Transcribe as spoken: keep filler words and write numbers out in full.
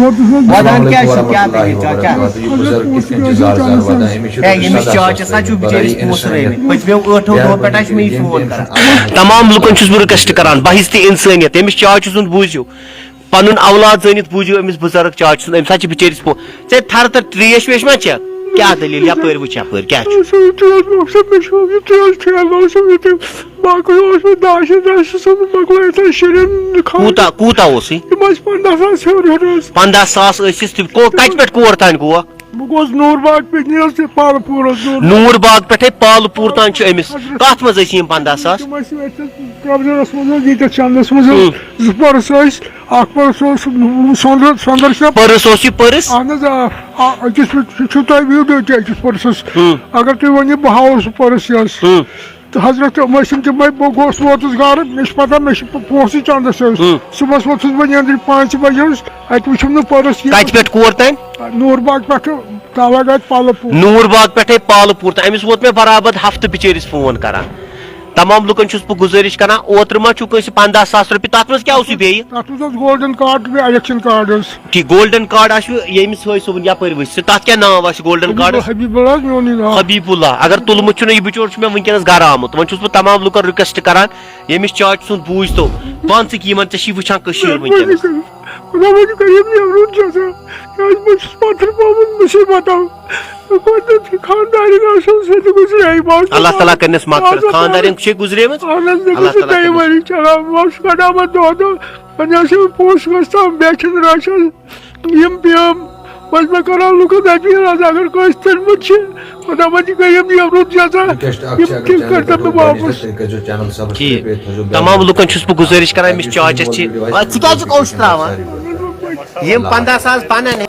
ودان کیٛازِ چھُ؟ کیٛاہ دٔلیٖل؟ چاچا؟ ہے، ییٚمِس چاچَس ہا چھُ بِچٲرِس پونٛسہٕ رٲومٕتۍ۔ پٔتمیو ٲٹھو دۄہو پٮ۪ٹھ ہا چھُ مےٚ یہِ فون کران۔ تمام لُکن چھُس بہٕ رِکویسٹ کران، بحیثیت انسٲنیت، ییٚمِس چاچہِ سُنٛد بوٗزِو، پنُن اولاد زٲنِتھ بوٗزِو أمِس بُزرگ چاچہِ سُنٛد، أمِس ہا چھِ بِچٲرِس پونٛسہٕ۔ ژےٚ تھرٕ تہٕ ترٛیش ویش ما چٮ۪تھ؟ کیٛاہ دٔلیٖل؟ یپٲرۍ وٕچھ، یپٲرۍ کیٛاہ چھُ؟ سُہ تیز مقصد مےٚ چھُ یہِ تیز ٹھیل اوسُم یہِ تہِ باقٕے اوس مےٚ داہ شیٚتھ داہ شیٚتھ سُہ مۄکلٲیِتھ اَسہِ شُرٮ۪ن خانٛدر۔ کوٗتاہ، کوٗتاہ اوسُے؟ یِم ٲسۍ پنٛداہ ساس ہیوٚر ہیوٚر ٲسۍ۔ پنٛداہ ساس ٲسِس تِم کو-، کَتہِ پٮ۪ٹھ کور تانۍ گوٚو؟ بہٕ گوٚوُس نوٗر باغ پِکنِکَس تہِ پالہٕ پوٗرَس نوٗر۔ نوٗر باغ پٮ۪ٹھَے پالہٕ پوٗر تانۍ چھُ أمِس۔ حضرت۔ کَتھ منٛز ٲسۍ یِم پنٛداہ ساس؟ تِم ٲسۍ أتھۍ پرٛوزَرَس منٛز حظ، ییٚتٮ۪تھ چَندَس منٛز حظ۔ ہُم۔ زٕ پٔرٕس ٲسۍ، اَکھ پٔرٕس اوس سۄنٛدرٕ، سۄنٛدرٕ چھِنہ؟ پٔرٕس اوس یہِ پٔرٕس؟ اَہَن حظ، آ، آ، أکِس چھُ، چھُ تۄہہِ ویٖڈیو تہِ أکِس پٔرسَس۔ ہُم۔ اگر تُہۍ ؤنِو بہٕ ہاوو سُہ پٔرٕس یہِ حظ۔ ہُم۔ تہٕ حضرت، یِم ٲسِم تِم، بہٕ گوس، ووتُس گرٕ، مےٚ چھِ پتہ، مےٚ چھِ پونٛسہٕ چندس حظ۔ ہُم۔ صُبحس ووتھُس بہٕ نیٚنٛدرِ پانٛژِ بجہِ حظ، اَتہِ وُچھُم نہٕ پٔرٕس کینٛہہ۔ کَتہِ پٮ۪ٹھ کور تام؟ نوٗر باغ پٮ۪ٹھٕ تَوَے گژھِ پَلہٕ پوٗر۔ نوٗر باغ پٮ۪ٹھَے پالہٕ پوٗر تام۔ أمِس ووت مےٚ برابر ہفتہٕ بِچٲرِس فون کران۔ تمام لُکن چھُس بہٕ گُزٲرِش کران، اوترٕ ما چھُو کٲنٛسہِ پنٛداہ ساس رۄپیہِ، تَتھ منٛز کیٛاہ اوسُے بیٚیہِ؟ تَتھ منٛز اوس گولڈن کارڈ تہٕ بیٚیہِ الیکشن کارڈ حظ۔ ٹھیٖک، گولڈن کارڈ آسِوٕ ییٚمِس ہٲے صٲبُن یپٲرۍ وٕچھ ژٕ، تَتھ کیٛاہ ناو آسہِ گولڈن کارڈس؟ حبیب اللہ حظ میون یہِ ناو۔ حبیب اللہ، اگر تُلمُت چھُنہٕ، یہِ بِچور چھُ مےٚ وٕنکیٚنس گرٕ آمُت۔ وۄنۍ چھُس بہٕ تمام لُکن رِکویسٹ کران، ییٚمِس چاچہِ سُنٛد بوٗزۍ تو، پانسٕے کہِ یِمن ژےٚ چھی وٕچھان کٔشیٖر وٕنکیٚنس۔ خدا وۄنۍ کٔرِو مےٚ رُت جزا، کیٛازِ بہٕ چھُس پتھر پیومُت مُصیبتو۔ گۄڈٕنیتھ خاندارٮ۪ن آسان سُہ تہِ گُزرے، بہٕ اوسُس اللہ تعالیٰ کرنس مغفرت۔ خاندارٮ۪ن چھے گُزریمٕژ؟ اہن حظ، مےٚ اللہ گوٚژھ تعالیٰ دۄیہِ کرنس۔ ؤری چلان، بہٕ اوسُس کڑان وۄنۍ دۄہ دۄہ، وۄنۍ ٲسۍ یِم پونٛسہٕ گژھان، مےٚ چھِنہٕ رچھان۔ یِم پیٚم، وۄنۍ چھِ مےٚ کران لُکن اپیٖل حظ، اگر کٲنٛسہِ تٔرمٕژ چھِ، خۄدا وۄنۍ تہِ کٔرِم یِم رُت جزا، یِم تہِ کٔرۍتن بہٕ واپس۔ ٹھیٖک۔ تمام لُکن چھُس بہٕ گُزٲرِش کران، أمِس چاچس چھِ، آ، ژٕ کیٛازِ چھُکھ اوٚش تراوان؟ یِم پنٛداہ ساس بنن۔